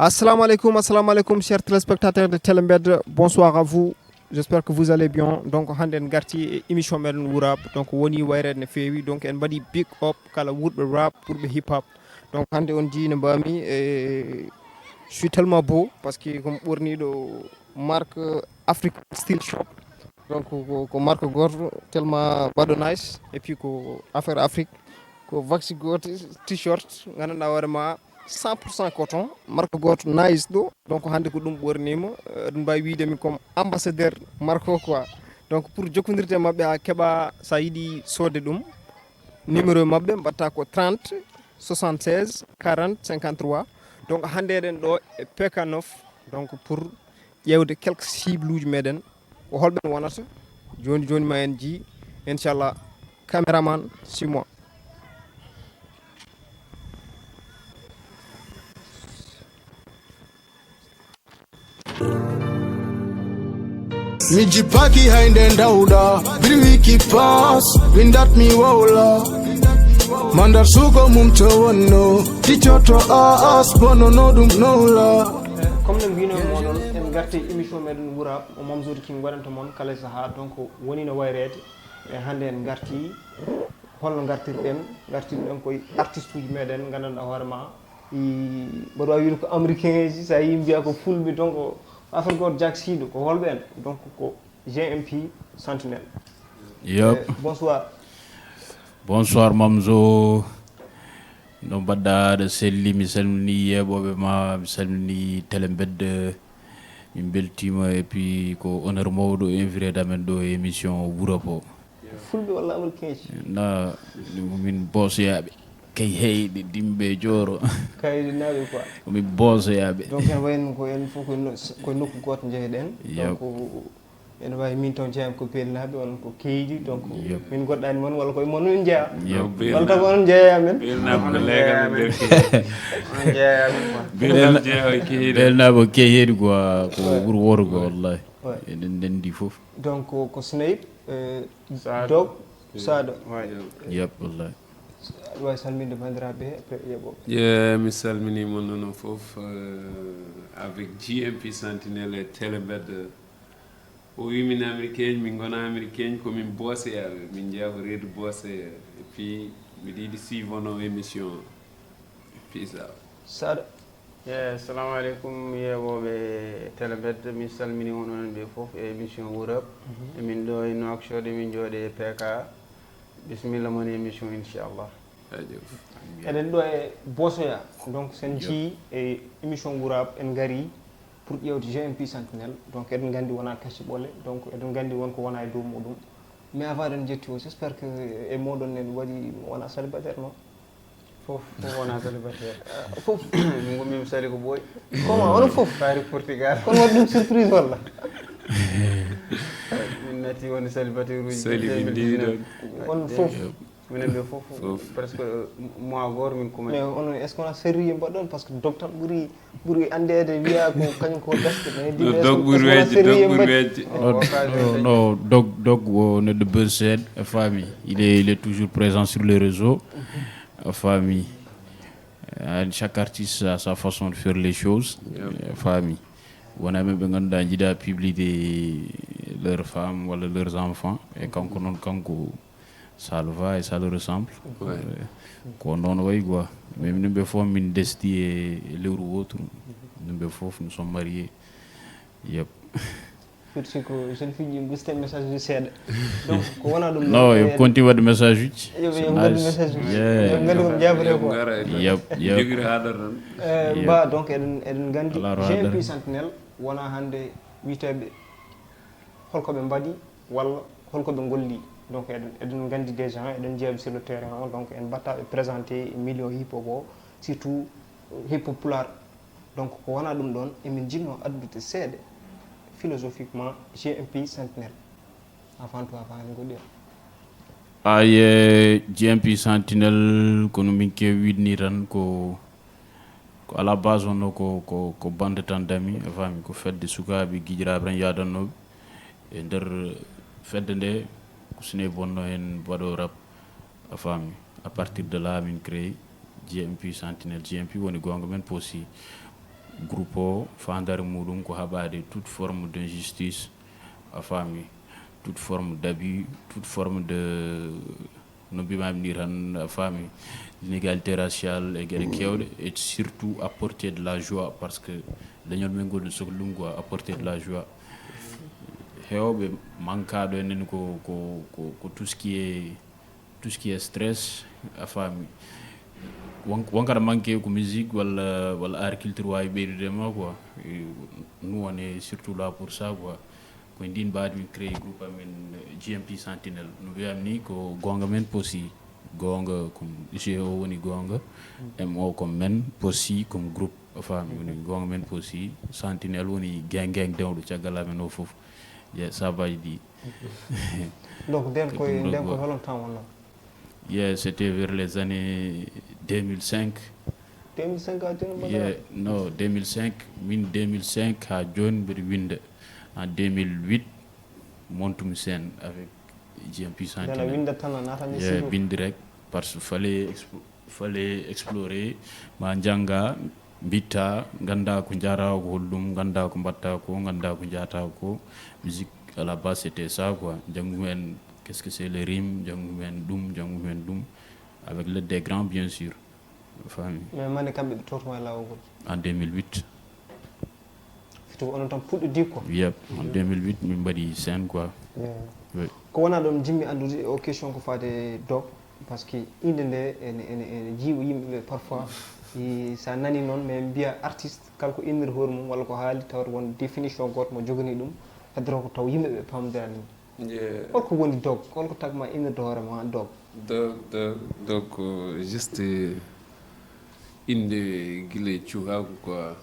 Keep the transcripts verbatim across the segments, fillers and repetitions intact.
Assalamu aleykum, assalamu aleykum, chers téléspectateurs de Télé Mbed, bonsoir à vous. J'espère que vous allez bien. Donc, hannde en ngarti e émission meɗen Wurab. Donc, woni wayreede no feewi. Donc, en mbaɗi big up kala wuurɓe rap, wuurɓe hip hop. Donc, hannde on njii no mbaami, e, je suis tellement beau parce que comme ɓorniiɗo marque African Style Shop. Donc, ko, ko marque gooto tellement mbaɗo nice. Et puis, ko affaire Afrique. Ko vaxi gooto, t-shirt, nganndanɗaa hoore ma, cent pour cent coton, marque gooto nice ɗo. Donc, hannde ko ɗum ɓornima. Euh, eɗen mbaawi wiide min comme ambassadeur marque o quoi. Donc, pour jokkondirde e maɓɓe, a keɓa, so a yiɗi soodde ɗum, numéro maɓɓe mbaɗata ko trente, soixante-seize, quarante, cinquante-trois. Donc, hannde eɗen ɗo e P K neuf. Donc, pour ƴeewde quelques cibles uji meɗen, ko holɓe wonata. Jooni jooni ma en njii, inchallah. Caméraman, suis-moi. Mi jippaaki hay nde ndawɗa, bir wiki pass, windat mi wowla. Mandar sugo mum to wonno, ticcoto as, bonono ɗum nowla. Comme no mbino moɗon, en garti émission meɗen Wurab, o Mamzoudi King waɗanta mon kala saha. Donc, woni no wayreede. E hannde en garti, holno gartirɗen? Gartirɗen koye artiste uji meɗen, nganndanɗaa hoore ma, i, mboɗo wawi wiide ko américain ji, sa yi mbiya ko fulɓe, donc affaire goto jaksiɗo, ko holɓe en? Donc, ko G M P Sentinelle. Yep. Eh, bonsoir. Bonsoir Mamzo. No mbaɗɗa? Aɗa selli? Mi salmini yeeɓooɓe ma, mi salmini Télé Mbed. Min mbeltiima, et puis ko honneur mawɗo invité amen ɗo e émission Wurab o. Fulɓe walla américain ji? Na min bosoyaaɓe kay heyɗe dimɓe jooro. Kayɗe naɓe quoi. Ko min bosoyaaɓe. Donc, en wayno ko en fof ko no- ko nokku gooto njeheɗen. Yep. Donc, ene wawi min toon jeeyam ko pelnaɓe, on ko keydi, donc Yep. min goɗɗani moon walla koye moon min jeeya. Yep. Walla taw onon jeeya men. Ɓelnaaɓe ko leegal nder kehi. On jeeya men quoi. Ɓelnaaɓe jeeya e kehi. Ɓelnaaɓe kehi heyɗi quoi, ko Ouais. ɓuri wooto quoi, wallahi. Ouais. Eɗen ndenndi fof. Donc, ko Snape, euh, Saado. Dog, Saado. Ouais. Yep, wallahi. Aɗa wawi salminde bandiraɓe he, après yeɓoɓe. Ye, mi salmini mon noon fof, euh, avec G M P Sentinelle et Télé Mbed. O wi min américain, min gona américain, ko min bosoyaaɓe, min jeeya ko reedu bosoya. Et puis, miɗo yiɗi suivre no émission. Peace out. Saado. Ye, assalamu aleykum yeeɓooɓe Télé Mbed, mi salmini on onon ɓe fof e émission Wurab. Emin ɗo e Nouakchott, emin jooɗe e P K. Bisimilla mon e émission, inchallah. Jaajëf. Eɗen ɗo e Bosoya, donc sen jii e émission Wurab en ngari pour ƴeewde G M P Sentinelle. Donc eɗen nganndi wona kacci ɓole, donc eɗen nganndi won ko wona e dow muɗum. Mais avant eɗen jetti o, j'espère que e moɗon en waɗi wona célibataire non? Fof fof wona célibataire. Fof. Min gummi mi sali ko ɓooy. Comment onon fof? Faari Portugal. Kono waɗi ɗum surprise walla? Min natti woni célibataire uji Sali deux min mille ndini dix-neuf. ɗon. Onon fof. Minen ɓe fof Fof. Presque mois goto min kumani. Mais onon est ce que wona sérieux mbaɗɗon, parce que docteur ɓuri ɓuri anndeede wiya ko kañum ko gaske, mais Dog ɓuri wejji, dog ɓuri wejji. No, no, no, dog dog o neɗɗo buzz seeɗa, a faami. Il est, il est toujours présent sur les réseaux, a faami. Euh, chaque artiste a sa façon de faire les choses, a faami. Wona men ɓe ngannduɗaa njiɗa publicité leur femme walla leurs enfants, e kanko noon, kanko ça le va et ça le ressemble. Ouais. Euh, ko noon wayi quoi. Mais minen ɓe fof min ndesti e e lewru wotru. Minen ɓe fof nous sommes mariés. Yep. Foti si ko jeune fille ji gusten message uji seeɗa. Donc ko wona ɗum Non, ɗo, yo eh, continue waɗde message uji. Yo ɓe C'est yo mbaɗ nice. Message uji. Yeah. Yo nganndu ko jaabore Yo quoi. ngara e Yep, yep. Jogiri haadar tan. Eh, Yep. Mba donc eɗen eɗen nganndi Alaa G M P haadar. Sentinelle wona hannde witeɓe holko ɓe mbaɗi walla holko ɓe ngolli. Donc eɗen eɗen nganndi déjà eɗen jeeya sur le terrain o, donc en mbatta ɓe présenté e milieu hip hop o, surtout hip hop pulaar. Donc ko wona ɗum ɗon emin jinno addude seeɗa philosophiquement G M P Sentinelle avant tout avant en goɗɗi. Aye, G M P Sentinelle, kono min kewi wiide ni tan ko ko à la base wonno ko ko ko bande tan dami, a faami, ko fedde sukaaɓe giƴiraaɓe tan yaadannooɓe e nder fedde nde. Ko Snape wonno heen mbaɗo rap, a faami. À partir de là min créé G M P Sentinelle. G M P woni goonga men, posi Groupe o, faandaare muɗum ko haɓaade toute forme d'injustice, a faami, toute forme d'abus, toute forme de, no mbimaami ni tan, a faami, inégalité raciale e geɗe keewɗe, et surtout apporter de la joie, parce que leñol men ngol no sohli ɗum quoi, apporter de la joie. Heewɓe mankaaɗo enen ko, ko, ko, ko tout ce qui est, tout ce qui est stress, a faami. Won, won kadi manque ko musique walla, walla art culture waawi ɓeydude ma quoi. Et nous, on est surtout là pour ça quoi. Ko e ndin mbaadi min créé groupe amen G M P Sentinelle. No mbiyami ni ko goonga men posi. Goonga comme G O woni goonga. M O comme men, posi comme groupe. A faami, woni goonga men posi. Sentinelle woni gang gang dewɗo caggal amen o fof. Je, ça va, je dis. Donc, nden Ko koye, ɗum ɗo nden ko quoi. Holon Town wonno? Yeah, c'était vers les années deux mille cinq. deux mille cinq a jooni mbaɗa? Yeah, no, deux mille cinq, min deux mille cinq haa jooni mbiɗa winnda. En deux mille huit, montumi scène avec G M P Ndena Sentinelle. Winnda tan a naatani Yeah, studio. Bindi rek, parce que fallait, expo- fallait explorer, ma njannga, mbitta, ngannda ko njahata ko, holɗum, ngannda ko mbatta ko, ngannda ko njahata ko. Musique, à la base, c'était ça quoi. Njanngu men qu'est-ce que c'est le rime, njanngu men ɗum, njanngu men ɗum, avec l'aide des grands, bien sûr. A faami. Mais mane kamɓe ɓe totuma e laawol ngol? En deux mille huit. Surtout onon tan puɗɗo di quoi? Yep, en deux mille huit min mbaɗi scène quoi. Yeah. Oui. Ko wona ɗon jimmi anndude o question ko faade dog, parce que innde nde ene, ene, ene jiiɓa yimɓe ɓe parfois. I, so a nani noon, mais mbiya artiste kala ko innir hoore mum walla ko haali tawata won définition gooto mo jogani ɗum, heddora ko taw yimɓe ɓe pamdira ɗum. Yeah. Holko woni dog? Holko tagma innirde hoore ma dog? Dog, dog, dog ko juste innde gila e cukaaku quoi.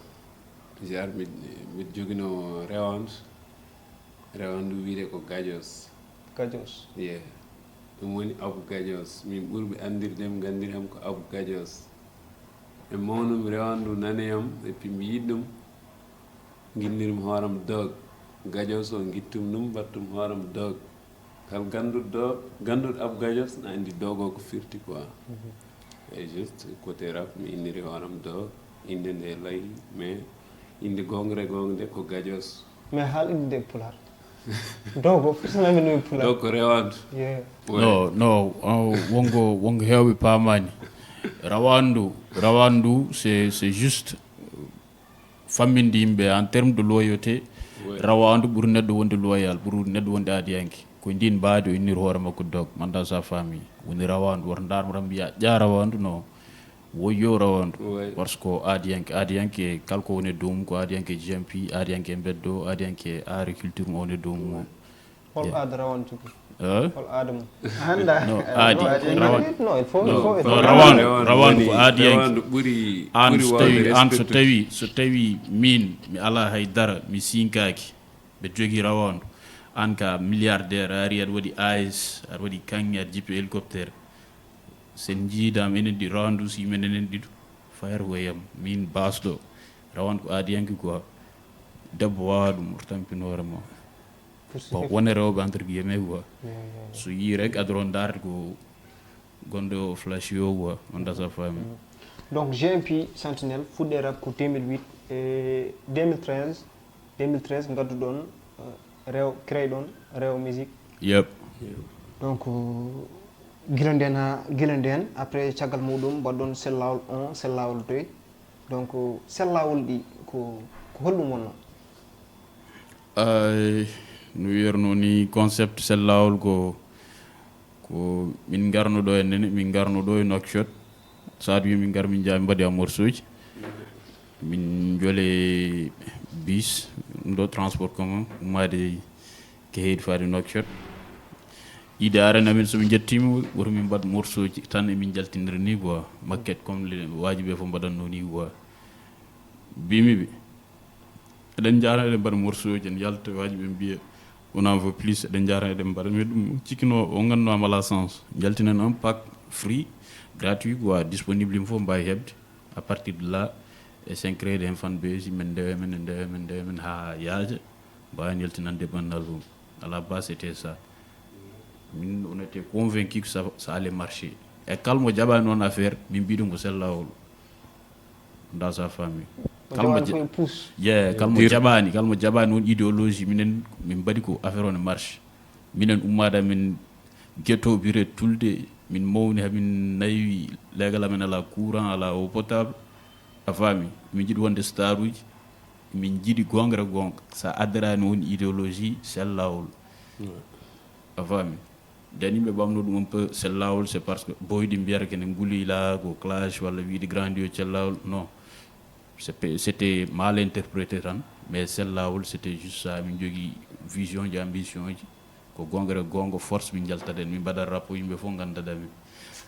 Genre mbiɗ mbiɗ joginoo rewandu. Rewandu wiyde ko gajos. Gajos. Yeah. Ɗum woni Abu Gajos. Min ɓurɓe anndirde mi, nganndiri am ko Abu Gajos. E mawnum rewandu nane am, et puis mi yiɗ ɗum. Nginnirmi hooram dog. Gajos o ngittum ɗum, mbattum hooram dog. Kal gannduɗo dog, gannduɗo Abu Gajos na anndi dog o ko firti quoi. Et juste côté rap mi inniri hooram dog. Innde nde layi, mais innde goongre goongde ko Gajos. Mais haal innde nde pulaar. Dog o foti tan min pulaar. Dog ko rewandu. Yeah. Ouais. No, no, o, wongo, wongo heewɓe paamaani. Rawandu, rawandu, c'est, c'est juste famminde yimɓe en terme de loyauté. Ouais. Rawandu ɓuri neɗɗo wonde loyal, ɓuri neɗɗo wonde aadiyanke. Ko ndin mbaadi o innir hoore makko dog, manda sa faami. Woni rawandu, wota ndaar mo tan mbiya, ƴaa rawandu, no. Woyyo rawandu. Ouais. Parce que aadiyanke, aadiyanke kala ko woni e dow mum, ko aadiyanke G M P, aadiyanke mbeddo, aadiyanke art culture mo woni e dow mum. Hol Yeah. aada rawandu jogii? Eh? Hol aada mum? Hannda. No, aadi, No, rawan- no, il faut, il No, faut, il no, faut. rawandu, rawandu ko woni- aadiyanke. Rawandu ɓuri, Aan ɓuri so waawde tawi, aan so respectude. tawi, so tawi min mi alaa hay dara, mi sinkaaki, mbeɗa jogii rawandu. Aan ka milliardaire, a ari aɗa waɗi A S, aɗa waɗi kaŋŋe, aɗa jippi hélicoptère. Sen njiidaama enen ɗi rawandu, si men enen ɗiɗo, fayata ko e am. Min baasɗo, rawandu ko aadiyanke quoi. Debbo waawaa ɗum, oto tampin hoore ma. Bon, wona rewɓe entre guillemets quoi. Yeah, yeah, yeah. So yii rek adoron ndaarde ko gonɗo flash o quoi, on dasa faami. Donc G M P Sentinelle fuɗɗe rap ko deux mille huit e deux mille treize, deux mille treize ngadduɗon, euh, rew, créé ɗon rew musique. Yep. Donc gila nden ha, gila nden après caggal muɗum mbaɗɗon Sel Lawol un, Sel Lawol deux. Donc Sel Lawol ɗi ko, ko holɗum wonno? Ay, no wiyatnoo ni, concept Sel Lawol ko, ko min ngarno ɗo e nene, min ngarno ɗo e Nouakchott. So aɗa wiya min ngar min njaa min mbaɗi a morceauji. Min njole bus, ɗum ɗo transport commun, ummaade Kehedi faade Nouakchott. Idée arani amen so min njettiima, woto min mbaɗ morceauji tan emin njaltinira ni quoi, maquette comme le waaji ɓe fof mbaɗatnoo ni quoi. Mbimi ɓe, eɗen njaarna eɗen mbaɗa morceauji, en yalta waaji ɓe mbiya on en veut plus, eɗen njaarna eɗen mbaɗa, mais ɗum cikkinoo o ngannduɗaa am alaa sens. Njaltinan un pack free, gratuit quoi, disponible, yimɓe fof mbaawi heɓde. À partir de là, esen créé heen fan base, men ndewa men, ndewa men, ndewa men haa yaaja, mbaawen yaltinande un album. À la base c'était ça. Min on était convaincu que ça, ça allait marcher. E kala mo jaɓaani oon affaire, min mbiɗum ko Sel Lawol. Ndaa sa faami. Kala mo jaɓaani koye puus. Ye kala mo jaɓaani, kala mo jaɓaani on idéologie, minen min mbaɗi ko affaire on e marche. Minen ummaade, min ghetto bire tulde, min mawni, hamin nayi, leegal amen alaa courant, alaa eau potable. A faami? Min njiɗi wonde staruuji, min njiɗi goonga e goonga. So a addiraani on idéologie, sel laawol. A faami? Nden yimɓe ɓamno ɗum un peu, sel laawol, c'est parce que boyɗi mbiyata kene ngulila ko clash walla wiide grandi o, sel laawol, non. C'était mal interprété tan, mais sel laawol, c'était juste ça, min jogii vision ji, ambition ji. Ko goonga e goonga, force min njaltaɗen, min mbaɗa rapport, yimɓe fof nganndaɗa min.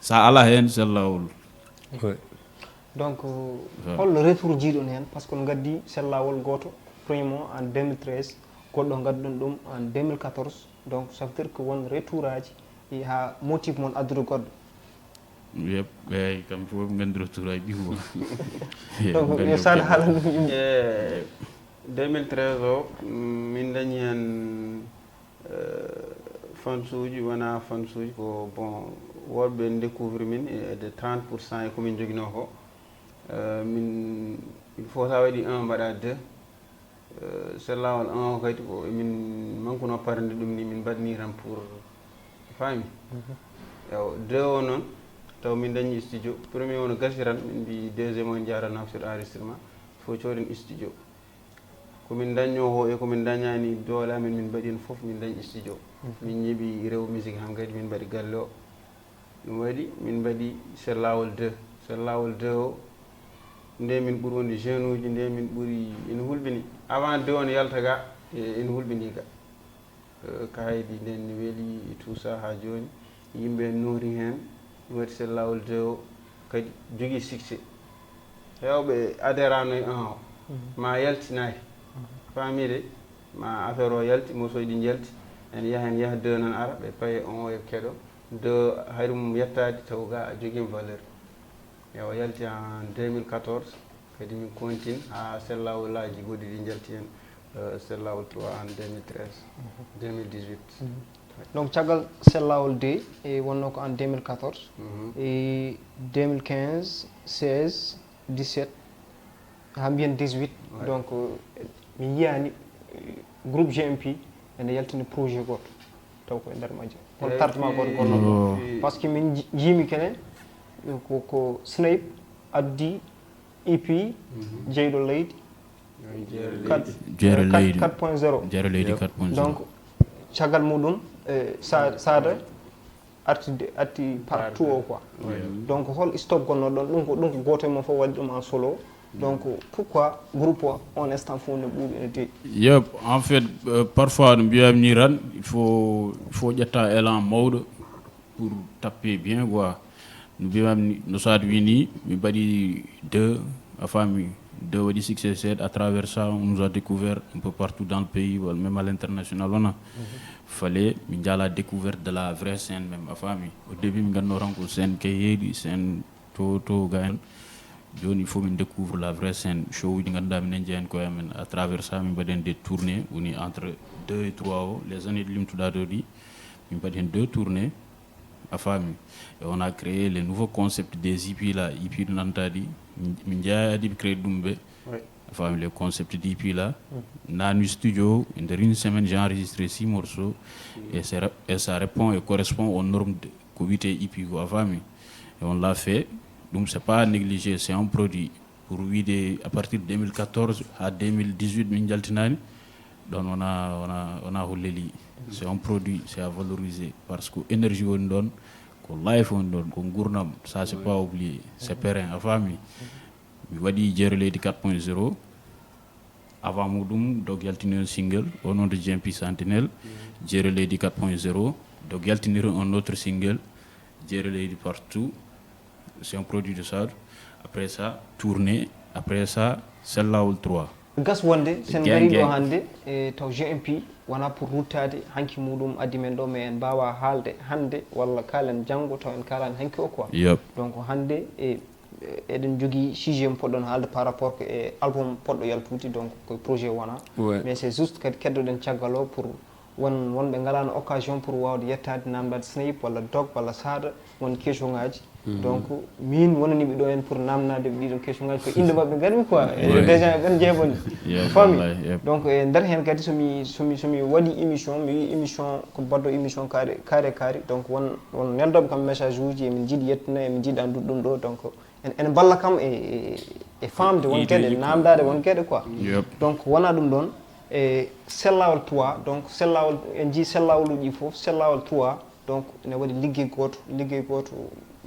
So a alaa heen, sel laawol. Donc, hol retour jiiɗon heen? Parce que on ngaddi sel laawol gooto, premier mo en deux mille treize, goɗɗo ngadduɗon ɗum en deux mille quatorze. Donc, ça veut dire que won retour aji haa motif mon addude goɗɗo. Yep, eeyi, kam fof ɓe nganndi retour aji ɗi fof. Donc, yo Saad haalan ɗum yimɓe. E deux mille treize o, min dañi heen fansuuji, wonaa fansuuji, ko bon, woɗɓe en découvrir min e de trente pour cent e ko min njoginoo ko. Min, il faut so a waɗi un mbaɗa deux. Sel laawol un o kadi ko emin mankunoo parde ɗum ni, min mbaɗni tan pour, faami. Ewa, deux o noon, taw min dañi studio. Premier o no gasi tan, min mbi deuxième o en jaaranaaka sur enregistrement, il faut cooden studio. Ko min dañnoo ko e ko min dañaani, doole amen min mbaɗi heen fof, min dañi studio. Min ñiiɓi Rewo Musique, han kadi min mbaɗi galle o. Ɗum waɗi min mbaɗi sel laawol deux. Sel laawol deux o, nde min ɓuri wonde jeune uji, nde min ɓuri, ene hulɓini. Avant deux o ne yalta ga, e, ene hulɓini ga. Eh, kaydi nden ne weli et tout ça, haa jooni yimɓe noori heen. Ɗum waɗi sel laawol deux o kadi jogii succès. Heewɓe adhérano e un o, ma yaltinaaki. Faamii de, ma affaire o yalti, morceau ji ɗi njalti, ene yaha, ene yaha, deux nan ara, ɓe paye un o, ɓe keɗo. Deux, hayre mum yettaade, taw ga a jogiima valeur. E o yalti en deux mille quatorze, kadi min continue haa sel laawolaaji goɗɗi ɗi njalti heen, eh, sel laawol trois en deux mille treize, deux mille dix-huit. Donc, caggal sel laawol deux, e wonno ko en deux mille quatorze, e deux mille quinze, seize, dix-sept, haa mbiyen dix-huit. Donc, eh, mi yiyaani, eh, groupe G M P ene yaltini projet gooto, taw ko e nder majje. Hol tardement gooto gonnoɗo? Parce que min ji-, njiimi kene, eh, ko, ko Snape addi E P, jeyɗo leydi, jeere leydi quatre point zéro. Jeere leydi quatre point zéro. Donc, caggal muɗum, eh, Sa-, Saada arti, arti partout o quoi. Donc, hol stop gonno ɗon? Ɗum ko, ɗum ko gooto e mon fof waɗi ɗum en solo. Donc, pourquoi groupe o, on instant fof ne ɓuuɓi, ene deeƴi? Yep, en fait, euh, parfois no mbiyami ni tan, il faut, il faut ƴetta élan mawɗo pour taper bien quoi. No mbiyami ni, no Saad wi ni, mi mbaɗi deux, a faami, deux waɗi succès seeɗa. À travers ça, on nous a découvert un peu partout dans le pays, walla même à l'international, wona. Fallait min njaha à la découverte de la vraie scène même, a faami. Au début, min ngannduno tan ko scène kay heedi, scène to, to, ga en. Jooni, il faut min découvre la vraie scène. Show uji ngannduɗaa minen njeya heen koye amen. À travers ça, min mbaɗi heen des tournées, woni entre deux et trois o, les années ɗi limtuɗaa ɗo ɗi, min mbaɗi heen deux tournées, a faami. Et on a créé les nouveaux concepts des E P là, E P ɗi ngannduɗaa ɗi, min njeya Adiib créé ɗum ɓe. A faami, les concepts des E P là. Naanu studio, e nder une semaine, j'ai enregistré six morceaux. Et c'est ré-, et ça répond et correspond aux normes de, ko wiyetee E P ko, a faami. Et on l'a fait. Ɗum, c'est pas négligé, c'est un produit. Pour wiide, à partir de deux mille quatorze haa deux mille dix-huit, min njaltinaani. Ɗon wona, wona, wona ko leeli. C'est un produit, c'est à valoriser. Parce que énergie woni ɗon, ko life woni ɗon, ko nguurndam. Ça, c'est pas oublié. C'est pérenne, a faami. Mi waɗi Jeere Leydi quatre point zéro. Avant muɗum, donc, yaltini on single, o noon to G M P Sentinelle, Jeere Leydi quatre point zéro. Donc, yaltiniri un autre single, Jeere Leydi Part deux. C'est un produit de Saadu. Après ça, tournée. Après ça, Sel Laawol trois. Gas wonde, sen ngari ɗo hannde, e taw G M P wona pour ruttaade hanki muɗum addi men ɗo, mais en mbaawa haalde hannde walla kaalen janngo, taw en kaalaani hanki o quoi. Yep. Donc, hannde, e, e, eɗen njogii sujet mo poɗɗon haalde par rapport que e album poɗɗo yaltude, donc, ko projet wona. Ouais. Mais c'est juste kadi keddoɗen caggal o pour won, wonɓe ngalaano occasion pour waawde yettaade, naamndaade Snape walla Dog walla Saada, won question ngaaji. Donc, min wonaniɓe ɗo en pour namnade ɓe ɗiɗon question ngaji, ko inde maɓɓe garmi quoi. Et déjà ɓen jeeboni. Fami. Donc, e nder hen kadi somi somi somi waɗi émission, mi wi émission ko baddo émission kaare kaare kaare. Donc won won neldoɓe kam message uji, emin jiiɗi yettina, emin jiiɗa duɗɗum ɗo. Donc en en balla kam e e- e famde won gueɗe, namdade won gueɗe quoi. Donc wona ɗum ɗon, e sellawol trois. Donc sellawol en jii sellawoluji fof, sellawol trois. Donc ene waɗi liggey gooto, liggey gooto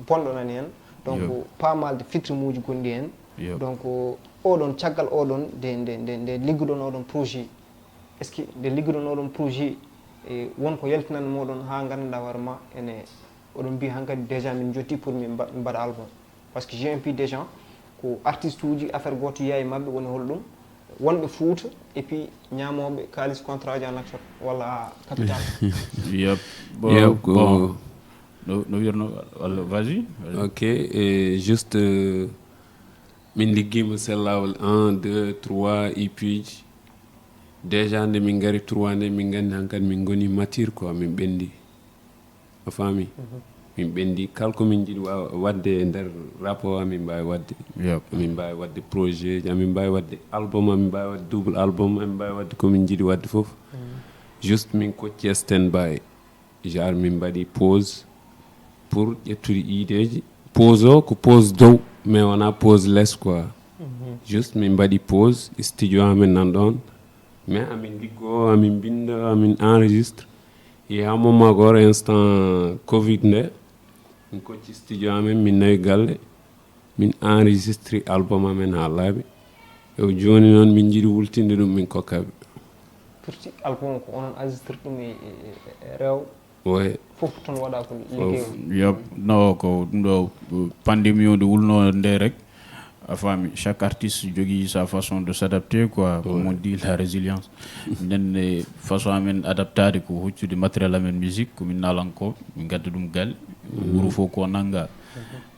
bonɗo nani heen. Donc paamalde fitrimuuji gonɗi heen. Donc oɗon caggal oɗon nde nde nde nde liggoɗon oɗon projet, est ce que nde liggoɗon oɗon projet, e won ko yaltinan moɗon haa nganndanɗaa hoore ma ene oɗon mbiya hankadi déjà min jotti pour min mba- min mbaɗa album? Parce que G M P déjà ko artiste uji, affaire gooto yeeya e maɓɓe, woni holɗum? Wonɓe Fuuta et puis ñaamooɓe kaalis contrat ja naksot walla capital. Yep. Bon, yep, bon. No, no wirno walla vas-y. Ok, e juste euh, min liggima sellawol un deux trois ep ji. Déjà nde min ngari trois nde min gandi hankadi min goni mature quoi, min ɓendi. A faami? Min ɓendi kala ko min jiɗi wa- waɗde e nder rapport amin mbaawi waɗde. Amin mbaawi waɗde projet ji, amin mbaawi waɗde album, amin mbaawi waɗde double album, amin mbaawi waɗde ko min jiɗi waɗde fof. Juste min kocci e stand by. Genre min mbaɗi pause pour ƴettude ideeji. Pause o ko pause dow, mais wona pause less quoi. Juste min mbaɗi pause, studio amin nan ɗon. Mais amin liggo, amin binda, amin enregistre. E ha moment goro instant covid nde, min kocci studio amin, min nawi galle, min enregistre album amin ha laaɓi. E joni noon min jiiɗi wultinde ɗum min kokkaɓe. Firti album ko onon enregistre ɗum e e- e- e rew? Ouais. Fof toon waɗa ko liggey on? Yep. No, ko ɗum ɗo pandémie o nde wulno nde rek. A faami, chaque artiste jogii sa façon de s'adapter quoi, comme on dit, la résilience. Nden e façon amen adaptade ko hoccude matériel amen musique, ko min nalanko, min gadda ɗum gal wuro fof ko nanga,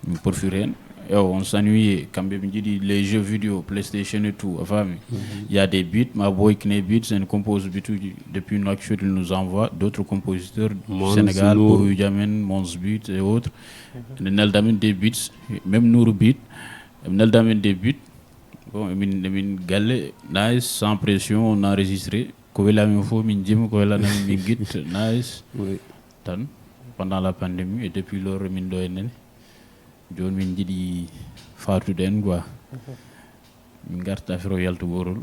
min profite hen. Ewa, on s'ennuie, kamɓe ɓe jiiɗi les jeux vidéo, PlayStation et tout, a faami. Il y a des beats, ma boy kine beats and compose beatuji, depuis Nouakchott il nous envoie d'autres compositeurs du Sénégal, Boyou Jamin, Mons Beat et autres. Ene nelda min des beats, même Nourou Beat. Eɓe nelda min des buts. Bon, emin emin galle nice, sans pression, on enregistré. Ko weli amin fof min jima, ko welani amin min guitte nice. Tan pendant la pandémie et depuis lors min ɗo e nene. Joni min jiiɗi fatude en quoi. Min garta affaire o yalta gorol.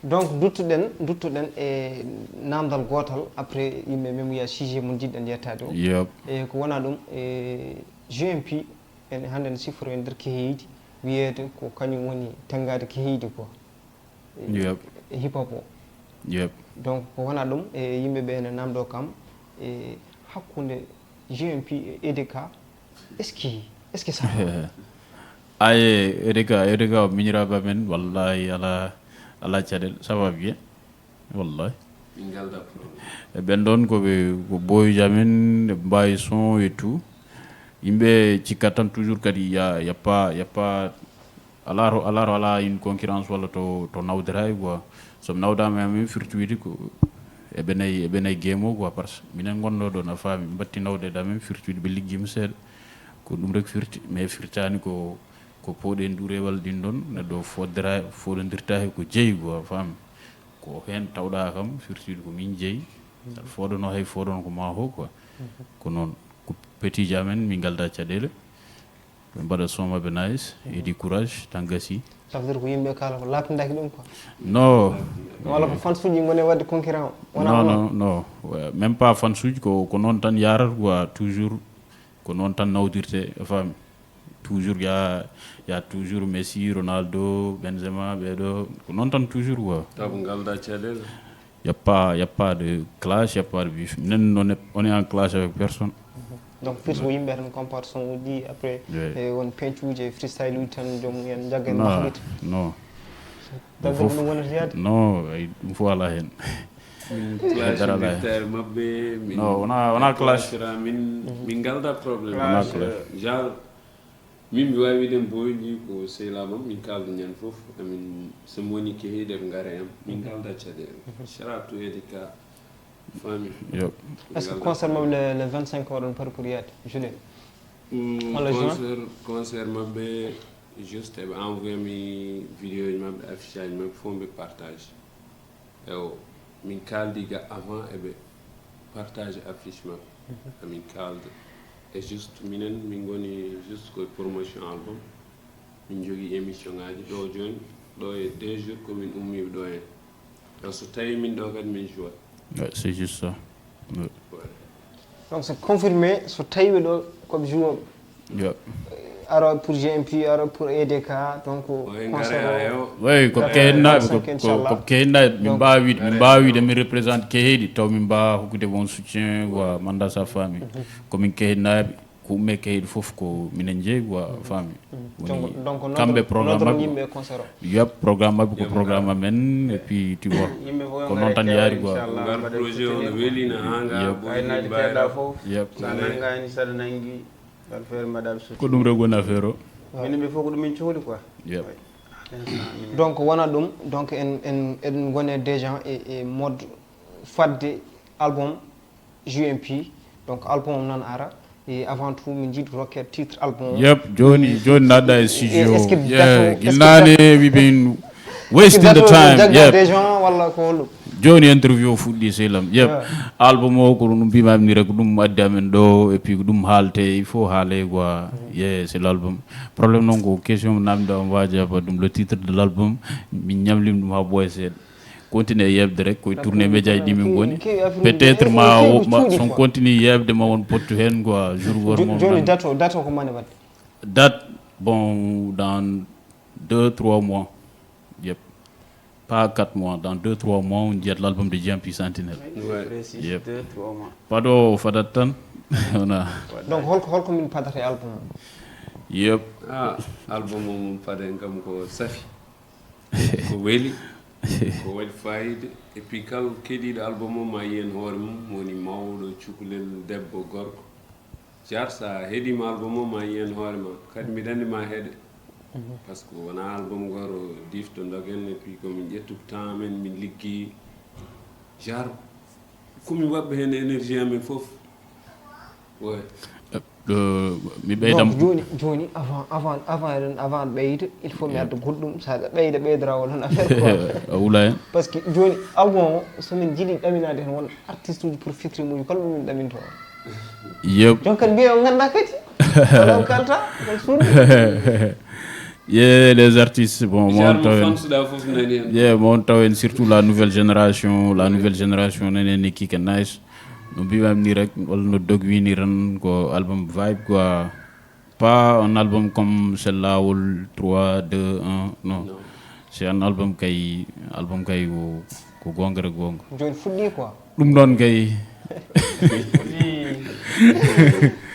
Donc duttoɗen duttoɗen e namdal gootal, après yimɓe memoya sujet mo jiɗɗen yettade o. Yep. E ko wona ɗum e G M P en hannde ne siforo e nder keheydi, wiyeede ko kañum woni tenngaade keheydi ko e hip hop o. Donc ko wona ɗum e yimɓe ɓe ene namdo kam e hakkunde G M P e E D K, est ce que est ce que ça? Aye, E D K, E D K o miñiraaɓe amen, wallahi ala ala caɗel, ça va bien. Wallahi. Min ngalda problème. E ɓen ɗon ko ɓe ko boyuji amen, ɓe mbaawi son et tout. Yimɓe cikkat tan toujours kadi ya ya pas ya pas ala to ala to ala une concurrence walla to to nawdata e quoi. Somi nawdama e amin firti wiide ko eɓe nayi eɓe nayi game o quoi, parce que minen gonno ɗon a faami, ɓe mbatti nawde e amen firti wiide ɓe liggima seeɗa. Ko ɗum rek firti, mais firtani ko ko pooɗe nduurewal ɗin ɗon neɗɗo foddira foɗodirta he ko jeyi quoi, a faami. Ko heen tawɗaa kam firti wiide ko min jeyi. Saɗa fooɗanoo hay fooɗano ko maa hoo quoi. Ko noon ko petit ji amen min ngaldaa caɗeele. Ɓe mbaɗa son maɓɓe nice, Eddy courage, tan gasii. Ça veut dire ko yimɓe kala ko laaɓtindaaki ɗum quoi? Non. Walla ko fans uji ngoni waɗde concurrent o? Wona non non non. Même pas fans uji, ko ko noon tan yaarata quoi, toujours ko noon tan nawdirte, a faami. Toujours ya ya toujours Messi, Ronaldo, Benzema, ɓeɗo ko noon tan toujours quoi. Taw ko ngalda caɗeele. Y a pas y a pas de clash, y a pas de bif. Minen on est on est en clash avec personne. Donc firti ko yimɓe tan comporte son uji, après e won pencuji e freestyle uji tan joom en jaggen mahɓita. Non. Tawi ko ɗum wonata yaade? Non, ay ɗum fof ala heen. Clash e maɓɓe. Non, wona wona clash. Min min ngalda problème. Wona clash. Genre min mi wawi wiide mboyni ko sehilaaɓe am, min kalda ñande fof amin somi woni keheyɗe ɓe ngara e am, min ngalda caɗeele. Sera to E D K. Faami. Yo. Est ce que concert maɓɓe le le vingt cinq oɗon pari pour yaade juillet? Mm, Walla juin? Concert, concert maɓɓe, juste eɓe envoyé mi vidéo ji maɓɓe, affiche aji maɓɓe fof mbi partage. Ewo, min kaldi ga avant eɓe partage affiche maɓɓe. Amin kalda. E juste minen min ngoni juste koye promotion album. Min jogii émission ngaji ɗo jooni, ɗo e deux jours ko min ummiiɓe ɗo heen. Donc so tawi min ɗo kadi min jouat. Ouais, c'est juste ça. Ouais. Voilà. Donc c'est confirmé, so tawi ɓe ɗo koɓe jouoɓe. Yeah. Ara pour G M P, ara pour E D K, donc Oye concert ngare o. ayo. Oui, ko D'accord. kehennaɓe Cinq, ko ko- inchallah. ko kehennaɓe min Donc- mbawi wiide min mbawi wiide min représente keheɗi taw min mbawa hokkude mon soutien wa manda sa faami. Komin kehennaɓe ko umme keheɗi foof ko minen jeeyi wa faami. Donc, Woni donc kamɓe notre, programme notre maɓɓe. Yimɓe concert o. Yep, programme maɓɓe ko Yep. Programme amen et puis tu vois. Yimɓe fof yo Ko ngare noon tan keewa, yaari quoi. Inchallah, Ngal mbaɗen projet o no soutenir. welina ha nga Yep. boy Ay naati mbawi keeɗa fof. Yep. Sa nanngani saɗa nanngi ngal feere mbaɗaɓe soutien. Ko ɗum rek woni affaire o. Minen ɓe fof ko ɗum min cohli quoi. Yep. Donc wona ɗum, donc en en eɗen ngone déjà e, e mode fadde album G M P. Donc album o nan ara. Et avant tout min jiiɗi rocket titre album o. Yep, joni joni naɗɗa e Est-ce que studio. date o- Yeah, est-ce que guinnane date- we've been est-ce que wasting the date o time. jagga Yep. déjà walla ko holɗum? Joni interview o fuɗɗi selam. Yep. Yeah. Album o ko ɗum mbimami ni rek ko ɗum addi amen ɗo et puis ko ɗum haalte il faut haale quoi. Yeah, c'est l'album. Problème noon ko question mo namdi o waja ba ɗum le titre de l'album min ñamlim ɗum ha ɓooya seeɗa. Continue e yeɓde rek koye tourné média ji ɗi min ngoni. Peut-être ma ma- son continue yeɓde ma won pottu hen quoi jour goto Jo- moom joni ɗan. Date o, date o ko mane wadde? Date bon dans deux trois mois. Yep. Pas quatre mois, dans deux trois mois on jiyat l'album de G M P Sentinelle. Ouais. Précis, Yep. Deux trois mois. Paɗo fadat tan. Wona. Donc holko holko min padata e album o? Yep. Ah, album o mum paden kam ko safi. Ko weli. Ko waɗi fayida. Et puis kala keɗiɗo album o ma yiyen hoore mum woni mawɗo cukalel debbo gorko. Jar sa heɗima album o ma yiyen hoore ma kadi mbiɗa andi ma heɗe. Parce que wona album goro difto dogen et puis komin ƴettu temps men min liggi. Jar komi waɗɓe hen énergie amen fof. Ouais. Ɗo mi ɓeydam. Donc joni joni avant avant avant eɗen avant ɓeyda il faut mi adda goɗɗum sa ɓeyda ɓeydora o tan affaire quoi. A wula hen. Parce que joni album o somin jiiɗi ɗaminade hen won artiste uji pour featuring uji kala ɗum min ɗaminto on. Yep. Joni kadi mbiya on ganda kadi. Alon kalta kon suudu. Ye les artistes bon mo on taw en. Fansuɗa fof nani hen. Ye mo on taw en surtout la nouvelle génération la nouvelle génération nani en ni kick and nice. No mbimami ni rek walla no dog wini tan ko album vibe quoi. Pas un album comme c'est lawol trois deux un non. C'est un album kay album kay ko ko gonga rek gonga. Joni fuɗɗi quoi. Ɗum ɗon kay.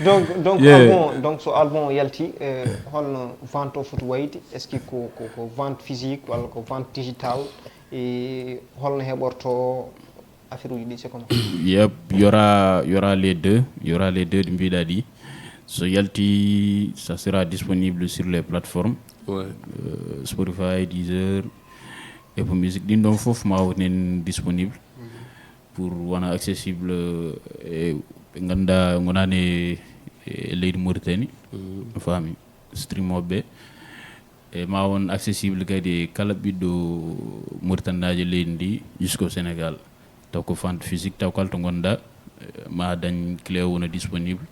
Donc donc Yeah. Album o donc so album o yalti eh, holno vente o foti wayde? Est-ce que ko ko ko vente physique walla ko vente digital? E holno heɓorto affaire uji ɗi c'est comment? Yep, il y aura il y aura les deux, il y aura les deux ɗi mbiɗa ɗi. So yalti ça sera disponible sur les plateformes. Ouais. Euh, Spotify, Deezer, Apple Music ɗin ɗon fof ma woni disponible. Pour wona accessible e ɓe ganduɗa gonani e leydi Mauritanie. A faami streamoɓe e ma won accessible kadi e kala ɓiɗɗo Mauritanie leydi ndi jusqu'au Sénégal. Taw ko vente physique taw kala to gonɗa eh, ma dañ clé o wona disponible.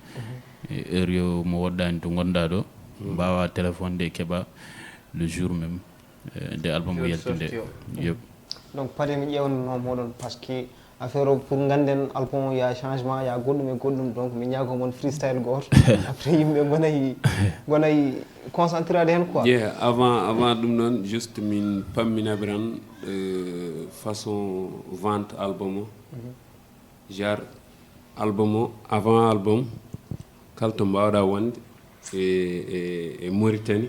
E heure yo mo woɗɗani to gonɗa ɗo mbawa téléphone de keɓa le jour même. Eh, nde album o yaltinde. Yep. Donc paade mi ƴeewnanoo moɗon parce que affaire o pour ngannden album o ya changement ya goɗɗum e goɗɗum donc mi ñaago mon freestyle gooto. Après yimɓe gonay gonay concentrade heen quoi. Yeah, avant avant ɗum noon juste min pamminaɓe tan euh, façon vente album o. Genre album o avant album kala to mbawɗa wonde e e e Mauritanie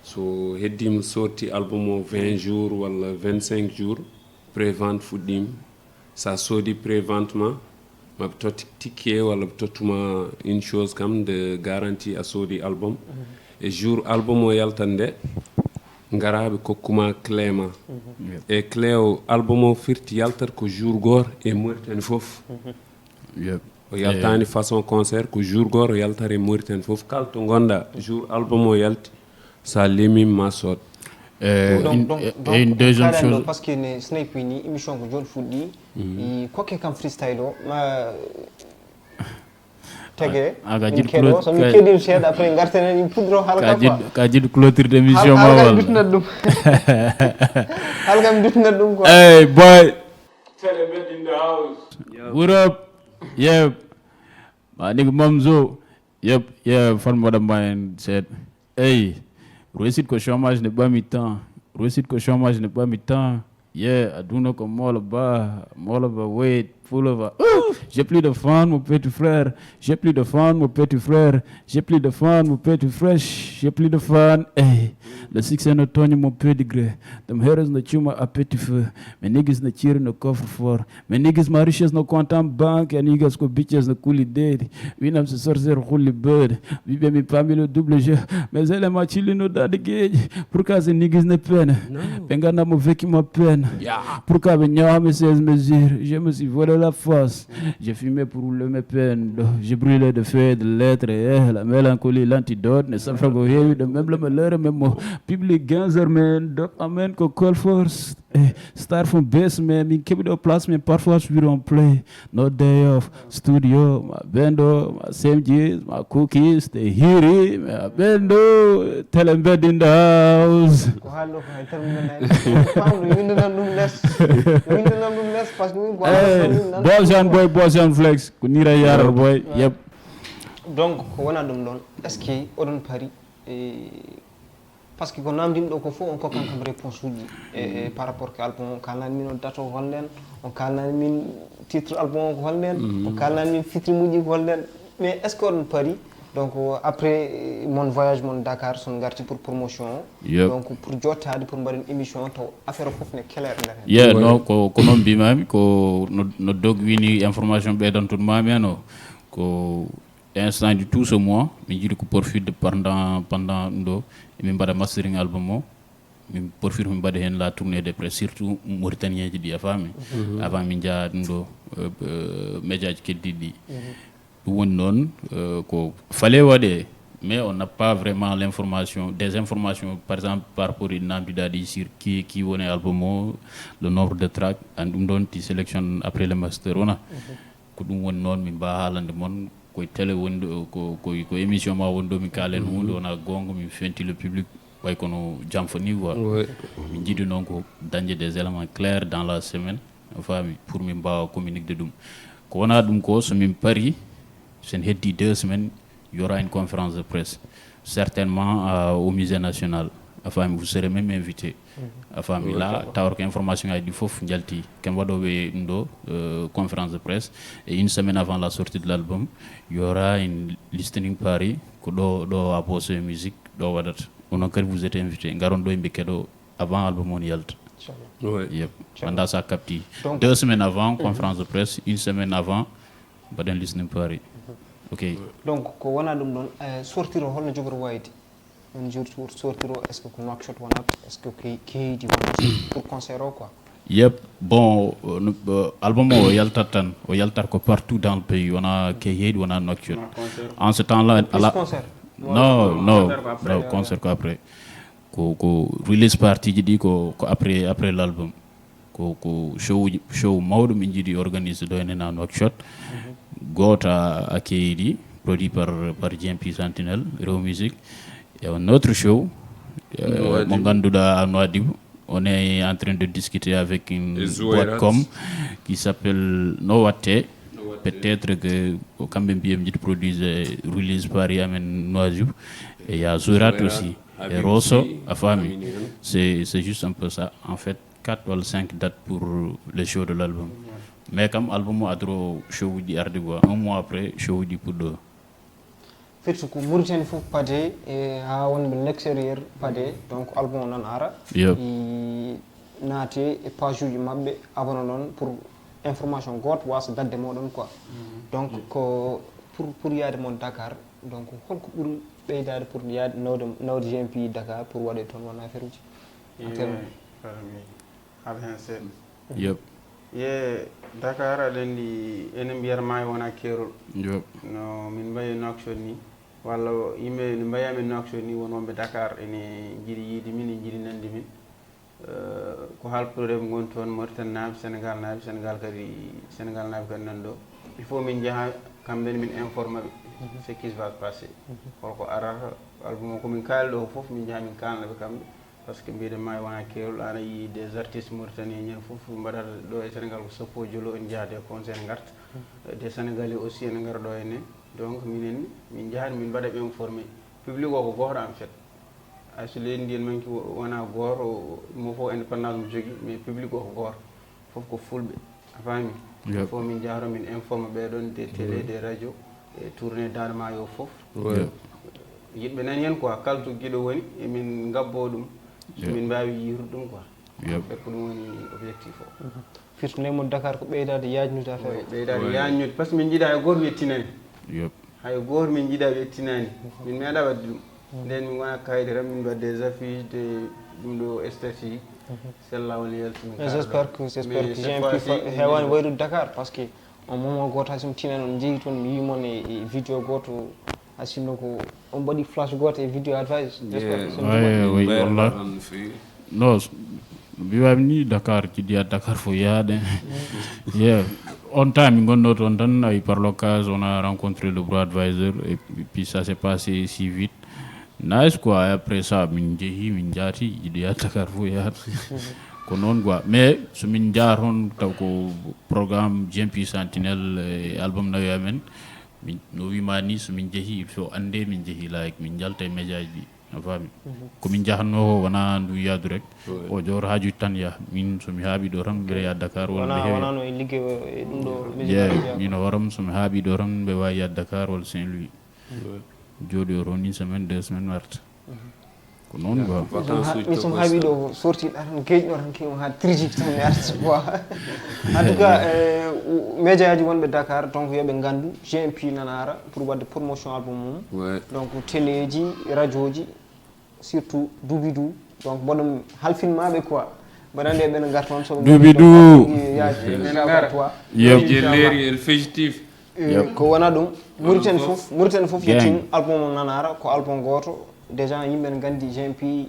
so heddima sotti album o vingt jours walla vingt cinq jours. Pré vente fuɗɗima. Sa soodi pré vente ma maɓe totti ticket walla ɓe tottuma une chose kam de garantie a soodi album. E jour album o yaltat nde ngara ɓe kokkuma clé ma. E clé o album o firti yaltat ko jour goto e Mauritanie foof. Yep. O yaltaani façon concert, ko jour gooto o yaltata e Mauritanie fof. Kala to ngonɗaa, jour album o yalti, so a leemii ma sood. Eh, donc une, donc eh, donc et une deuxième kaɗen ɗo chose. Parce que ne snipe ni émission ko joni fuɗɗi. I kokke kam freestyle o ma tege. Ah, ka Min jiɗ keɗo close- so min ka- keɗima seeɗa après gartenen in puɗɗo Ka halka quoi. Jiɗ- ka jiɗ clôture d'émission ma Halka walla? Dutnat ɗum. Halkam dutnat ɗum quoi. Hey boy, Tell them in the house. What up? Yeah. My nigga Mamzo. Yep, yeah, fan mbaɗa mbayen seeɗa. Hey, réussite ko chômage ne ɓami temps. Réussite ko chômage ne ɓami temps. Yeah, aduna ko mola ba, mola ba, wait, pull over. Ooh, j'ai plus de fans, mon petit frère. J'ai plus de fans, mon petit frère. J'ai plus de fans, mon petit frère. J'ai plus de fans. Hey, le succès no tooñi mon pédigré. Them haters no cuma à petit feu. Mes niggas no cheer no coffre fort. Mes niggas ma richesse no compte en banque. And niggas ko bitches no kuli dead. We nam se sorcière holy bird. We be mi family double jeu. Mes éléments chilling no dans the gauge. Pourquoi ces niggas ne peine? Ɓe ngannda mo veki ma peine. Pourquoi ɓe ñawa mes seize mesures? Je me suis volé la force. J'ai fumé pour le mes peines. J'ai brûlé de feu, de lettres. Eh, la mélancolie, l'antidote. Ne safra ko heewi de même le malheur même mo. Public gangster man. Dop amen ko call force. Eh, start from basement. Min keɓi ɗo place mais parfois je suis en play. No day off. Studio, ma bendo, ma semjis, ma cookies, te hiri, ma bendo, tell them bed in the house. Ko haalɗo ko hay tan minanani famɗo windanan ɗum les windanan ɗum les parce que min ko Hey, boss and boy, boss and flex. Ko nira yarar boy. Yep. Donc ko wona ɗum ɗon est ce que oɗon pari e parce que ko namdinɗo ko fof on kokkan kam réponse uji e e par rapport que album on kalnani min on date o holnden on kalnani min titre album on ko holnden on kalnani min fitri muji ko holnden mais est ce que oɗon pari donc après mon voyage mon Dakar son garti pour promotion o Yep. Donc pour jottaade pour mbaɗen émission taw affaire o fof ne clair nder heen. Yeah, no ko ko noon mbimami ko no, no dog wini information ɓeydantude mami ano ko instant du tout ce mois min jiiɗi ko poursuivre pendant pendant ɗum ɗo emin mbaɗa mastering album o min poursuivre min mbaɗa heen la tournée de presse surtout mauritanien ji ɗi a faami avant min jaa ɗum ɗo euh, euh, média ji keddiɗi ɗi ɗum woni noon euh, ko fale waɗe mais on n'a pas vraiment l'information des informations par exemple par rapport e namdiɗa ɗi sur qui qui woni album o le nombre de track an ɗum ɗon ti sélection après le master wona ko ɗum woni noon min mbawa haalande moon koye télé woni ɗo ko koye ko émission ma woni ɗo min kaalen hunde wona gonga min fenti le public way kono jamfa ni quoi min jiiɗi noon ko dañde des éléments clairs dans la semaine a faami pour min mbawa communiquede ɗum ko wona ɗum ko so min pari sen heddi deux semaines y aura une conférence de presse certainement euh, au musée national a faami vous serez même invité a faami la tawata ko information ngaji ɗi fof jalti ken waɗoɓe ɗum ɗo euh, conférence de presse et une semaine avant la sortie de l'album y aura une listening party ko ɗo ɗo à Bosso musique ɗo waɗata onon kadi vous êtes invité garon ɗo yimɓe keɗo avant album on yalta Ouais. yep anda sa capti Donc- deux semaines avant conférence de presse une semaine avant mbaɗen listening party ok Donc ko wona ɗum ɗon eh, sortir o holno jogori wayde on jour tour sortir o est ce que ko Nouakchott wonat est ce que ko keydi wonat pour concert o quoi. Yep. Bon, euh, no- euh, album o yaltat tan, o yaltat ko partout dans le pays. Wona Keyheyɗi, wona Nouakchott. En ce temps-là, Plus ala concert. non, non, non, concert ko après. Ko ko release party ji ɗi ko ko après après l'album. Ko ko show show mawɗo min jiiɗi organiser ɗo enen à Nouakchott. Goto a Keyheyɗi, produit par par J M P Sentinelle, Rew Music. Et un autre show euh, mo ganduɗa à Nouadhibou. On est en train de discuter avec une boîte com qui s'appelle No Watte. Peut-être que kamɓe mbiye mjiɗi produise release party amen Nouadhibou. Et il y a Zourat aussi. Et Rosso a faami. C'est c'est juste un peu ça. En fait, quatre walla cinq dates pour les shows de l'album. Mais kam album o adoro show uji arde quoi. Un mois après show uji puɗɗo. Firti ko Mauritanie fof pade e ha wonɓe l'extérieur pade donc album o nan ara Yep. i naate e page uji maɓɓe abonné ɗon pour information goto wasa dadde moɗon quoi donc ko pour pour yaade mon Dakar donc holko ɓuri ɓeydade pour yaade nawde nawde G M P Dakar pour waɗe toon wona affaire uji actuellement Haɗa heen seeɗa. Yep. Ye, Dakar aɗa anndi enen mbiyata maayo wona keerol. Yo. No min mbayi Nouakchott ni, walla yimɓe no mbayi amen Nouakchott ni, won wonɓe Dakar ene njiɗi yiide min, ene njiɗi nande min. Eh, ko haaltoreeɓe ngoni toon, Mauritanie naaɓe, Sénégal naaɓe, Sénégal kadi, Sénégal naaɓe kadi nan ɗo. Il faut min njaha kamɓe ne min informa ɓe ce qui va se passer. Holko arata album o, ko min kaali ɗo fof min njaha min kaalna ɓe kamɓe. Parce que mbiɗen maayo wona keerol, an a yii des artistes mauritaniens ñande fof mbaɗata ɗo e Sénégal ko sappo jolo, en njaha des concerts ngarta. Des Sénégalais aussi ene ngara ɗo henne. Donc minen min njahat min mbaɗa ɓe informé. Public o ko gooto en fait. Hay so leydi ndi en manki wona gooto, mo fof indépendance mo jogii, mais public o ko gooto. Fof ko fulɓe. A faami? Yep. Fof min njahro min informa ɓee ɗoon des télé, des radio, e tournée Daande Maayo o fof. Yep. Yiɗɓe nani heen quoi, kala to giɗo woni, emin ngabbo ɗum, so min mbaawi yiirude ɗum quoi. Yep. En fait, ko ɗum woni objectif o. Firti nemo Dakar ko ɓeydaade yaajnude affaire o. Ɓeydaade yaajnude, par ce que min njiɗa hay gooto yettinani. Yep. Hay gooto min njiɗa ɓe tinaani. Min meeɗa waɗde ɗum. Nden min ngona kayɗe tan, min mbaɗa des affiches, de ɗum ɗo statut. Sella woni yaltumi. Mais j'espère que, j'espère que G M P heewani wayrude Dakar, parce que on moment gooto hay so mi tinani on njehi toon, mi yii mon e, e vidéo gooto, hay sinno ko on mbaɗi flash gooto e vidéo advice. J'espère que so mi waɗi. Oui, wallah. No, s- mbiwami ni Dakar, jiɗi yaade Dakar fof yaade. Yeah. On temps min gonno toon tan, ay par l'occasion on a rencontré le bro advisor et puis ça s'est passé si vite. Nice quoi, et après ça min jeehi min jaati, jiɗi yaade Dakar fof yaade. Ko noon quoi, mais so min njaha toon taw ko programme G M P Sentinelle e album nawi amen. Min no wima ni so min jeehi il faut annde min jeehi like min njalta e médiaji ɗi. A faami? Ko min njahatnoo ko wonaa ndu yaadu rek. O joor haajuuji tan yaha. Min so mi haaɓii ɗo tan mbeɗa yaha Dakar walla mbeɗa heewa. Wonaa no e liggey e ɗum ɗo. Jeeyi, min hooram so mi haaɓii ɗo tan mbeɗa waawi yaha Dakar walla Saint Louis. Jooɗi o toon une semaine, deux semaines mi arta. Ko noon quoi. Min so mi haaɓii ɗo sorti ɗa tan geeƴɗo tan kewi haa triji tan mi arta quoi. En tout cas, médiaji wonɓe Dakar donc yooɓe nganndu G M P nanaara pour waɗde promotion album mum. Donc téléji, radioji, surtout Doobidou. Donc mboɗon halfin maɓe quoi. Mboɗo anndi ɓen ngarta on soɓe Doobidou. Yaaji. Yep. Jelleri el fugitif. Ko wona ɗum. Mauritanie fof, Mauritanie fof yettin album o nanaara ko album gooto. Déjà yimɓe ne nganndi G M P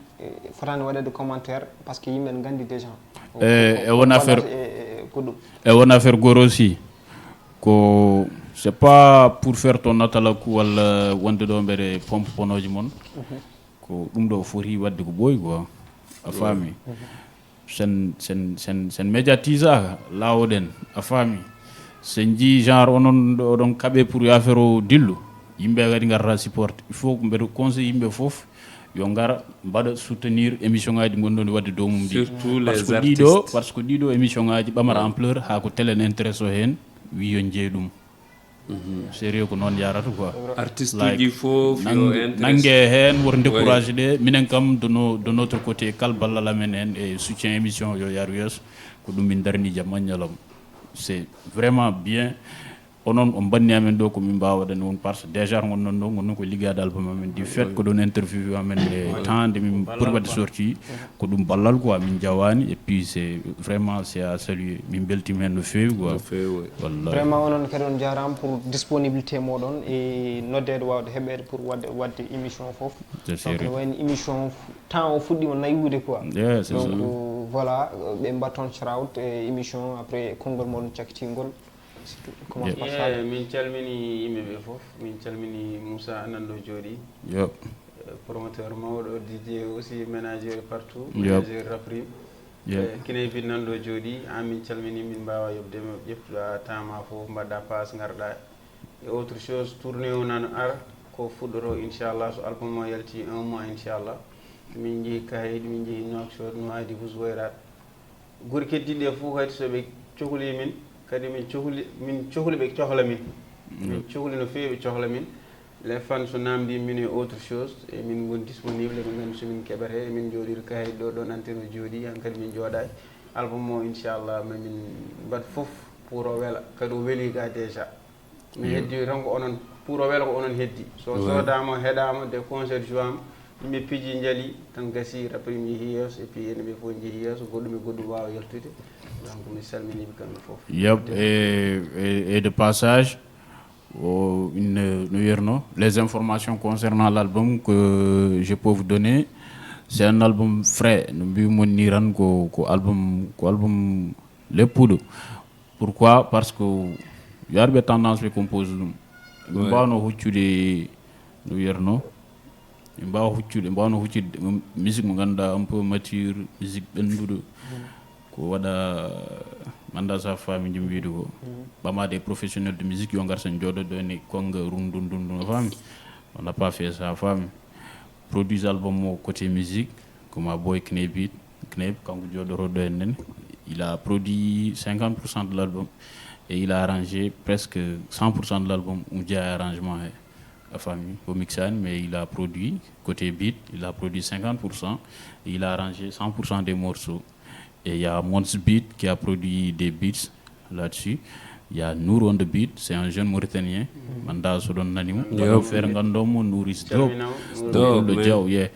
fotaani waɗeede commentaire parce que yimɓe ne nganndi déjà. E won affaire. Ko ɗum. E won affaire goro aussi. Ko c'est pas pour faire ton atalaku walla wonde ɗo mbeɗe pompe ponooji mon. Ko ɗum ɗo foti waɗde ko ɓooyi quoi. A faami? Sen sen sen sen médiatisaaka laawoɗen. A faami? Sen njii genre onon ɗo oɗon kaɓe pour affaire o dillu, yimɓe kadi ngarata supporte. Il faut ko mbeɗa conseil yimɓe fof yo ngar mbaɗa soutenir émission ngaji gonɗon waɗde dow mum ɗi. Surtout les artistes. Parce que ɗiɗo parce que ɗiɗo émission ngaji ɓamata ampleur haa ko télé ne intéresse o heen wi yo jeeyi ɗum. Sérieux ko noon yarata quoi. Artiste uji fof yo intéresse. Nange heen woto décourage ɗe. Minen kam de no de notre côté kal ballal amen heen e soutien émission yo yaaru yeeso. Ko ɗum min darni jamma ñalawma. C'est vraiment bien. Onon on mbanni amen ɗo ko min mbawa waɗani on parce que déjà gonnon ɗo gonnon ko liggaade album amen du fait ko ɗon interview amen e temps nde min poti waɗde sorti. Ko ɗum ballal quoi min jawani et puis c'est vraiment c'est à saluer min beltima hen no feewi quoi. Wallahi. Vraiment onon kadi on jarama pour disponibilité moɗon e noddede wawde heɓede pour wadde wadde émission foof. Donc no wayni émission temps o fuɗɗima naywude quoi. Donc voilà ɓe mbatton shrout e émission après konngol moɗon cakkitingol. Surtout comment par ça. Min calmini yimɓe ɓe fof. Min calmini Moussa nanɗo jooɗi. Promoteur mawɗo, D J aussi, manager partout, manager Rafrim. Kinay Vit nan ɗo jooɗi, an min calmini, min mbawa yobde ma, ƴeftuɗa temps ma fof, mbaɗɗa passe, ngarɗa. Et autre chose, tournée o nan ar, ko fuɗɗoto inchallah, so album o yalti un mois inchallah. Min jeehi Kaydi, min jeehi Nouakchott, Nouadhibou, Zouérate. Gure keddiɗe ɗe fof kadi so ɓe cohli min, kadi min cohli, min cohli ɓe cohla min. Min cohli no feewi ɓe cohla min. Les fans so namdi min e autre chose, e min ngoni disponible, ɓe nganndi so min keɓate, emin jooɗiri Kaydi ɗo, ɗon antenne o jooɗi, han kadi min jooɗaaki. Album o inchallah ma min mbaɗ fof pour o wela, kadi o weli ga déjà. Mi heddi tan ko onon, pour o wela ko onon heddi. So sodama, heɗama, des concerts jouama, Yimɓe piiji njali tan gasi, rappeur mi yehi yeeso, et puis enen ɓe fof njehi yeeso, goɗɗum e goɗɗum waawa yaltude. Donc mi salminiiɓe kamɓe fof. Yep, et, et, et de passage, oh, une, no wiyatnoo, les informations concernant l'album que je peux vous donner, c'est un album frais. No mbiymi on nii tan ko, ko album, ko album leppuɗo. Pourquoi? Parce que yo arɓe tendance ɓe compose ɗum. Min Ouais. Mbaawno huccude, no wiyatnoo, min mbaawa huccude, mbaawno huccude, um, musique mo ngannduɗaa un peu mature, musique ɓennduɗo. Ko waɗa, mi anndaa so a faami jom wiide ko. Ɓama des professionnels de musique yo ngar sen jooɗo ɗo ne konga rundun rundun, a faami? On n'a pas fait ça, a faami? Produit album o côté musique, ko ma boy Knebit, Kneb, kanko jooɗoto ɗo en nen. Il a produit cinquante pour cent de l'album et il a arrangé presque cent pour cent de l'album, um jeyaa e arrangement he. A faami? O mixaani, mais il a produit côté beat, il a produit cinquante pour cent et il a arrangé cent pour cent des morceaux. Et il y a Mons Beat qui a produit des beats là-dessus. Il y a Nour on the beat, c'est un jeune mauritanien. Mi anndaa so oɗon nani mo. Oɗon feere nganndomo, Nour is dope. Calminama. Dope, Le man. Diaw, yeah.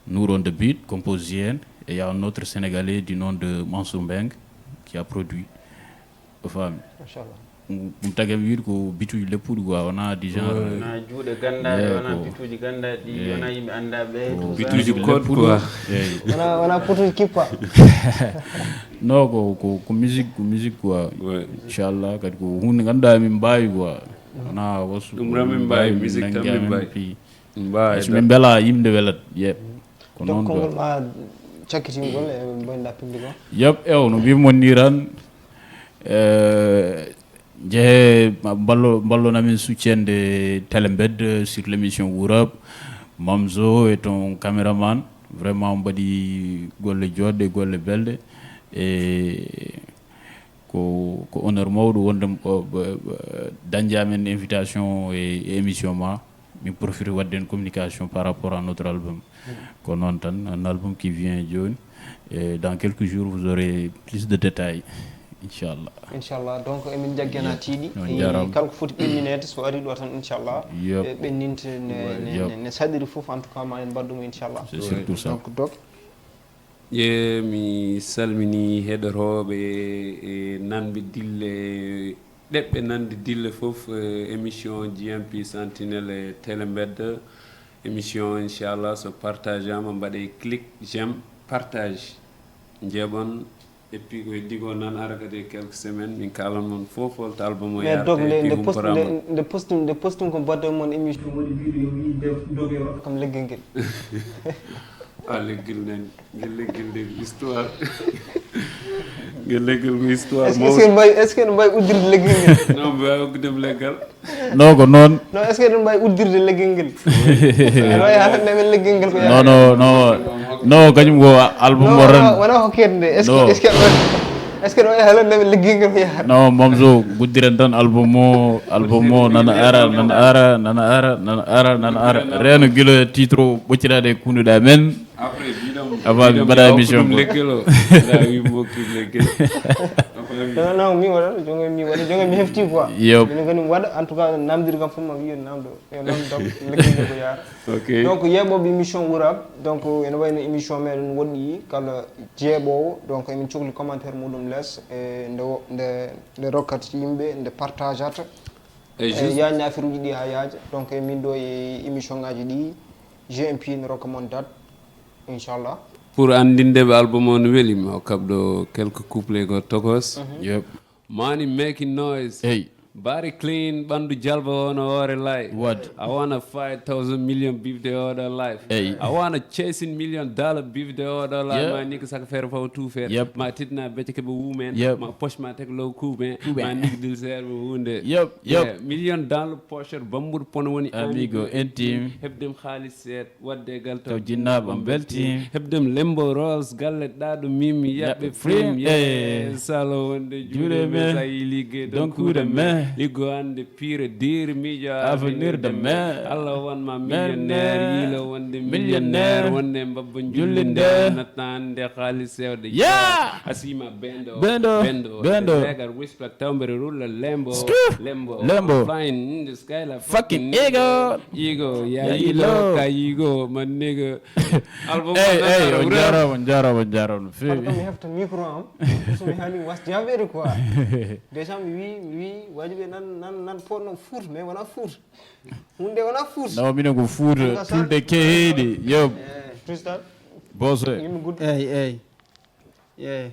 Nour on the beat, compose J N. Et il y a un autre Sénégalais du nom de Mansour Mbeng qui a produit. A faami? Machallah. Ɗum tagi mi wiide ko bituuji leppuɗi quoi, wonaa du genre. Wona juuɗe ganndaɗe, Yeah, wona ko- bituuji ganndaɗi, Yeah. wona yimɓe anndaɓe. Ko Bituuji leppuɗo. code quoi. Eeyi. Wona wona putuuji kippa. Non, ko ko ko musique, ko musique quoi. Ouais. Inchallah, kadi ko hunde ngannduɗaa min mbaawi quoi. Wonaa wasu Ɗum ran min mbaawi, musique tan min mbaawi. Pi. Mbaawi So min mbela yimɓe welat, yep. Ko noon Donc konngol quoi. ma cakkitingol e mboyɗa pindi ko. Yep, ew, no mbimi on nii tan. Eh, jehe ma- mballo mballo namin soutiende Télé Mbed sur l'émission Wurab. Mamzo et ton caméraman, vraiment mbaɗi golle joɗɗe, golle belɗe. E ko ko honneur mawɗo wonde dañde amen invitation e e émission ma. Min profite waɗde en communication par rapport à notre album. Ko noon tan, un album qui vient jooni. Et dans quelques jours vous aurez plus de détails, inchallah. Inchallah. Donc emin jaggana tiiɗi. On jarama. Kala ko foti ɓennineede so ari ɗo tan inchallah. Yep. E ɓenninte ne- ne- Yep. ne- ne saɗiri fof, en tout cas ma en mbaɗ ɗum inchallah. C'est surtout ça. Donc Doc. Ye mi salmini heɗotooɓe e nanɓe dille, ɗeɓɓe nanɗe dille fof, eh, émission G M P Sentinelle e Télé Mbedda. Émission inchallah so partageama, mbaɗe clic, j'aime, partage. Njeeɓon. Et puis ko heddi ko nan ara kadi e quelques semaines min kalan mon fof holto album o Mais yarata Doc, e nde ki nde post humporama. Nde nde post nde post ko mbaɗde mon émission waɗi video wi Doc yo rokka kam leggel ngel. A leggel nan ngel leggel nde ko histoire. Ngel leggel ko histoire Est-ce que est-ce que mbawi est-ce que mbawi uddirde leggel ngel? Non, mbawi uddidem leggal. Non, ko noon. Non, est-ce que eɗen mbawi uddirde leggel ngel? Aɗa wawi haalande men leggel ngel ko Non, non, non. Non, kañum ko album o tan. Wona hokkede nde. Est-ce que est-ce que est-ce que aɗa wawi haalande men leggel ngel ko yahata? Non, Mamzo, guddiren tan album o, album o nana ara, nana ara, nana ara, nana ara, nana ara. Reeno gila titre o ɓocciraade e kunnuɗe amen. Après biɗam Avant mi mbaɗa émission ɗum ko. Leggel o. Mbaɗa wimmo ki leggel. Non, non, mi waɗa jonge mi waɗa jonge mi hefti quoi. Yep. Mino kadi mi waɗa en tout cas namdir kam fof ma wiyo namdo. Yo namdo leggel ngel ko yahata. Ok. Donc yeeɓoɓe émission Wurab, donc ene wayno émission meɗen woɗɗi kala jeeɓowo, donc emin cokli commentaire muɗum les e nde wo- nde nde rokkata yimɓe, nde partageata. E E juste yaajna affaire uji ɗi ha yaaja. Donc emin ɗo e émission ngaji ɗi G M P ne rokka mon date, inchallah. Pour andindeɓe album o no weli, mi hokkaɓe ɗo quelques couplets go tokos. Yep. Money making noise. Hey. Body clean, ɓandu jalba ono hoore lay. What? I wanna five thousand million bifde oɗo life. Hey. I wanna chasing million dollar bifde oɗo life. Yeah. Ma ni ko saka feere faw tu feere. Yep. Ma tidna becce keɓe women. Yep. Ma poche ma tek low kuben. Kuben. Ma ni ko dil seer mo hunde. Yep, yep. Yeah. Million dollar poche bambuɗo pono woni Amigo intime. Heɓdem xaalis seet. Wadde gal Taw jinnaaɓe am beltiima. Heɓdem lembo rolls galle ɗaɗo mimi yaɓɓe Yaɓɓe frim frim, ye eh. Salo wonde Juuɗe juuɗe men. men sa yi liggey Donkuuɗe men. Igo hannde pire dire miijo Avenir de mer. Allah wanma Mer, millionnaire mer. Yiilo wonde Millionnaire. Millionnaire. Wonde mbabba Julli julli nder. Nder nattande haalis sewde Yeah. Asima bendo Bendo. Bendo Bendo. Legal respect tawmbere rulla lembo Skur. Lembo Lembo. Fine in the sky la Fucking ego. Ego ya Ya yilo yilo. Ka yigo man nigga Album Ey, man ey, nana on wuro. Jarama, on jarama, on jarama no Par feewi. Comme mi hefta micro am, so mi haali was jabeede quoi. Déjà mi wi mi wi wajibe nan nan nan porno foot mais wona foot. Hunde wona foot. Nawa minen ko fuuta Nga tulde keheeɗi. Yo, Tristan, boss. yimɓe gudde. Ey, ey. Ey.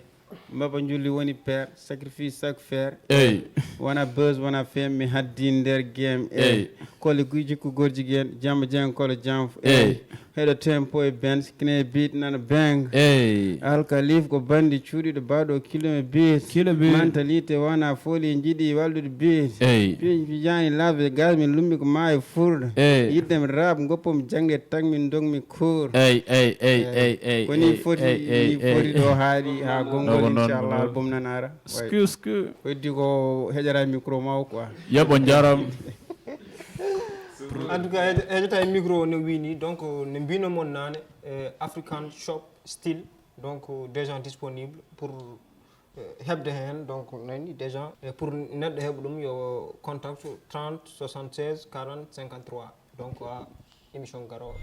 Mbaba njulli woni père, sacrifice chaque faire. Ey. Wona buzz, wona fame, mi haddi nder game. Ey. Kole guy jikku gorjiguen, jamba jeng kolo janf. Ey. Heɗo tempo e benz, kine beat nana bang. Ey. Alkalif ko bandi cuuɗiɗo baɗo kilomètre beat. Kilomètre. Mentalité wona folie jiiɗi wallude beat. Ey. Piiji pijani lave gas min lummi ko maayo furɗo. Ey. Yiɗde mi rap goppom jangde tag min dogmi cours. Ey, ey, ey, ey, ey. Koni foti ni foti ɗo haaɗi ha No gonngol ko noon, inchallah noon. Album nan ara. Sku, sku. Heddi ko heƴata micro maw quoi. Yabo jaram. En tout cas, heƴata e micro no wini donc ne mbino mon nane eh, African shop style donc déjà disponible pour eh, heɓde heen donc nani déjà eh, pour neɗɗo heɓa ɗum yo contact trente soixante-seize quarante cinquante-trois donc ha émission garowo.